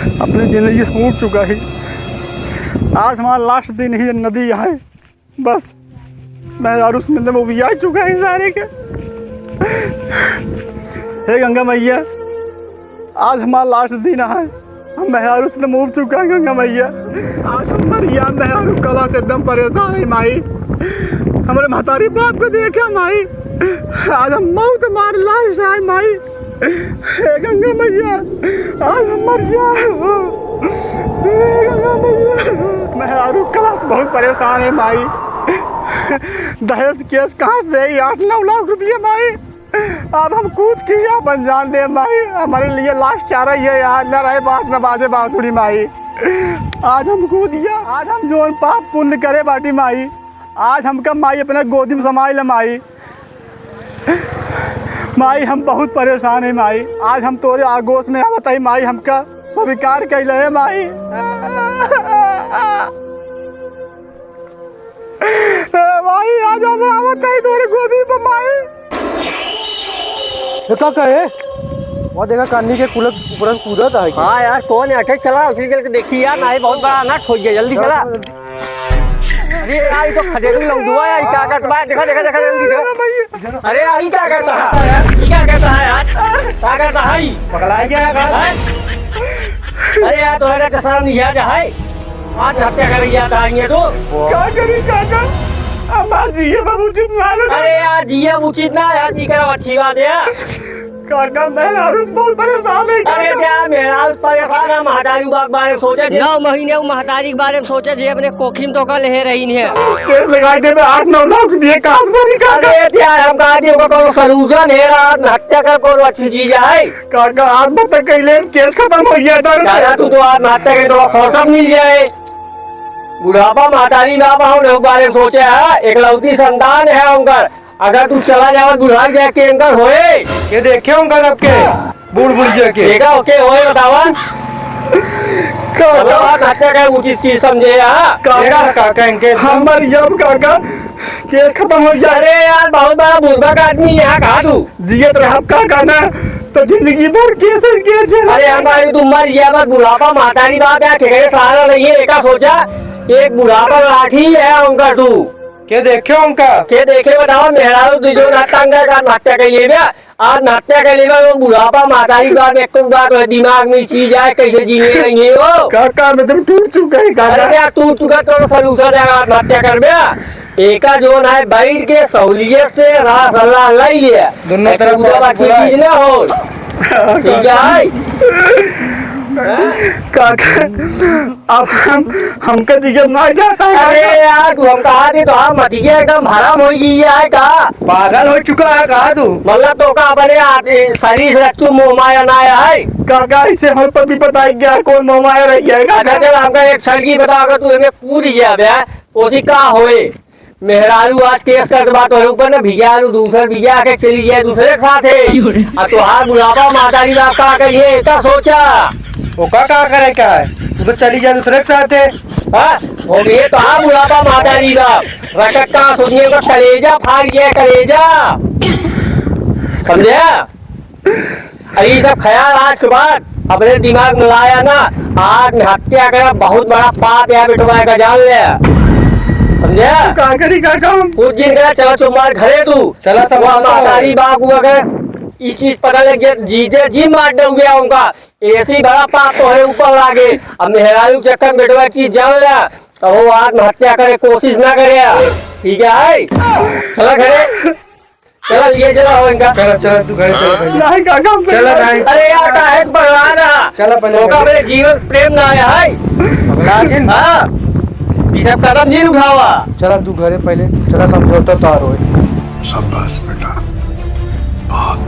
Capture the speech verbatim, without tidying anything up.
अपनी जिंदगी से ऊब चुका ही। आज हमारा लास्ट दिन ही नदी है। बस, मेहरारू से मिलने में उबिया चुका ही सारे के। हे गंगा मैया, आज हमारा लास्ट दिन है। हम मेहरारू से एकदम उब चुका है गंगा मैया। आज हम मरिया मेहरारू कला से एकदम परेशान है माई। हमरे महतारी बाप को देखे माई। आज हम मौत मार लाश आए माई। हे गंगा मैया, आज हम मरिया। हे गंगा मैया, मेहरारू कला से बहुत परेशान है माई। दहेज केस कहाँ से देई आठ नौ लाख रुपया माई। अब हम कूद के या बन जान दे माई, हमरे लिए लास्ट चारा ये यार, न रहे बांस न बाजे बांसुरी माई। आज हम कूद गया, आज हम जोन पाप पुण्य करे बाटी माई, आज हमका माई अपने गोदी में समाई ले माई। माई हम बहुत परेशान है माई, आज हम तोरे आगोश में आवत है माई, हमका स्वीकार कैले है माई। ए माई, आज हम आवत है तोरे गोदी में माई। ए, का कहे? वो देखा, कान्नी के कुलक ऊपर कूदत है। हाँ यार, कौन है? अठे चला, उसी चल के देखी यार, नाहीं बहुत बड़ा अनर्थ हो गया, जल्दी चला। अरे यार, ये तो खदेड़ू लौंडुआ यार, ये क्या करता है? देखा, देखा, देखा, जल्दी देखा। अरे यार, ये क्या करता है? ये क्या करता है यार? क्या करता है? पकड़ा गया है, हैं? अरे यार, तोहरा के शर्म नहीं आ जा है? आत्महत्या कर लिया था ये तो। का करी काका? हमार जिए बाबू उचित ना लगा। अरे यार, जिए उचित ना यार, जी करा अच्छी बात है। काका, मेहरारू से बहुत परेशान है, अरे काका। क्या मेहरारू से परेशान है, महतारी बाप बारे में सोचे थे। नौ महीने वो महतारी के बारे में सोचे थे, अपने कोखी में तो का लेहे रही है। केस लगाई देबे आठ नौ लाख रुपये, कास भरी काका। अरे यार, हम कहा दिए, ओकर कोनो solution है, आत्महत्या कर कोनो अच्छी चीज है। काका, आत्महत्या कैले केस खत्म हो गया था। दादा, तू तो आत्महत्या के तो फुर्सत मिल जाए। बुढ़ापा महतारी बाप हो, लोग बारे में सोचे है, एकलौती संतान है उनकर। अगर तू चला जाओ, बुढ़ा जाए, केंकर होए? ये देखे उनका रख के, बूढ़ बुढ़िया के। देखा, ओके, होए, बतावा। का बतावा, हत्या का उचित चीज समझे, हाँ? का देखा, काका, इनके हमर यम काका, केस खत्म हो जाए। अरे यार, बहुत बड़ा बुर्बक आदमी यहाँ कहा तू? जियत रहब काका ना, तो जिंदगी भर केस, केस झेल। अरे यार, भाई, तू मर गया, बस बुढ़ापा, महतारी बाप है, ठेके सहारा नहीं है, एका सोचा, एक बुढ़ापा लाठी है उनका तू। के देखे उनका? के देखे बतावा, मेहरारू दू जो ना तंग है, का हत्या कर लिए बे? आत्महत्या कर लिए बे, वो बुढ़ापा, महतारी बाप, एको बात है, दिमाग में चीज आए, कैसे जिए रहेंगे वो? काका, मैं तो टूट चुका है, काका। अरे यार, टूट चुका तो solution है, आत्महत्या कर बे। एका जो ना है, बैठ के सहूलियत से राह सलाह लई लिया। दोनों तरफ पूजा बात अच्छी चीज ना हो। ठीक है? काका, अब हम, हमका जिगर ना जाता है, अरे काका। यार, तू हम कहा थे, तो हम मतिया एकदम भरम हो गई है का? पागल हो चुका है कहा तू? मतलब, तो का अपने आ-, ए, शरीर से तू मोह माया ना आया है? काका, ऐसे हम पर भी बताई गया, कौन मोह माया रही है, काका? अच्छा, चल, हमका एक सरगी बता, अगर तू हमें कूद गया बे, ओसी का होए? मेहरारू आज केस करत बा तोहरे ऊपर न, भिगिया आलू दूसर भिगिया के चली जाए दूसरे के साथे। आ तोहार बुढ़ापा महतारी बाप का करिए, एका सोचा। ओका का करे का है? तू तो चली जाए दूसरे के साथे। हाँ? हो गए तोहार बुढ़ापा महतारी बाप। रटक का सोचने का कलेजा फाड़ गया, कलेजा। समझे? आ ई सब ख्याल आज के बाद अपने दिमाग में लाया ना, आत्महत्या का बहुत बड़ा पाप है बेटवा, एका जान ले, समझे? का करी काका हम? कुछ दिन का चला चुप मार घरे तू। चला सब वो बताओ। महतारी बाप को अगर ई चीज पता लग गया, जीजे जी मार दे गया उनका, ऐसी बड़ा पाप तोहरे ऊपर लागे। अब मेहरारू के चक्कर में बेटवा चीज जान ले, तो वो आत्महत्या करे कोशिश ना करे, ठीक है? चला घरे। चला, लिए चला हो इनका। चला, चला, तू घरे चला पहले। नहीं, काका, हम चला, नहीं। अरे यार, काहे पगला रहा? चला पहले तो का घरे। मेरे जीवन प्रेम ना आया है? पगला जिन। हाँ, ये सब कदम नहीं उठावा। चला, तू घरे पहले। चला, समझौता तार होए। शाबाश बेटा, बहुत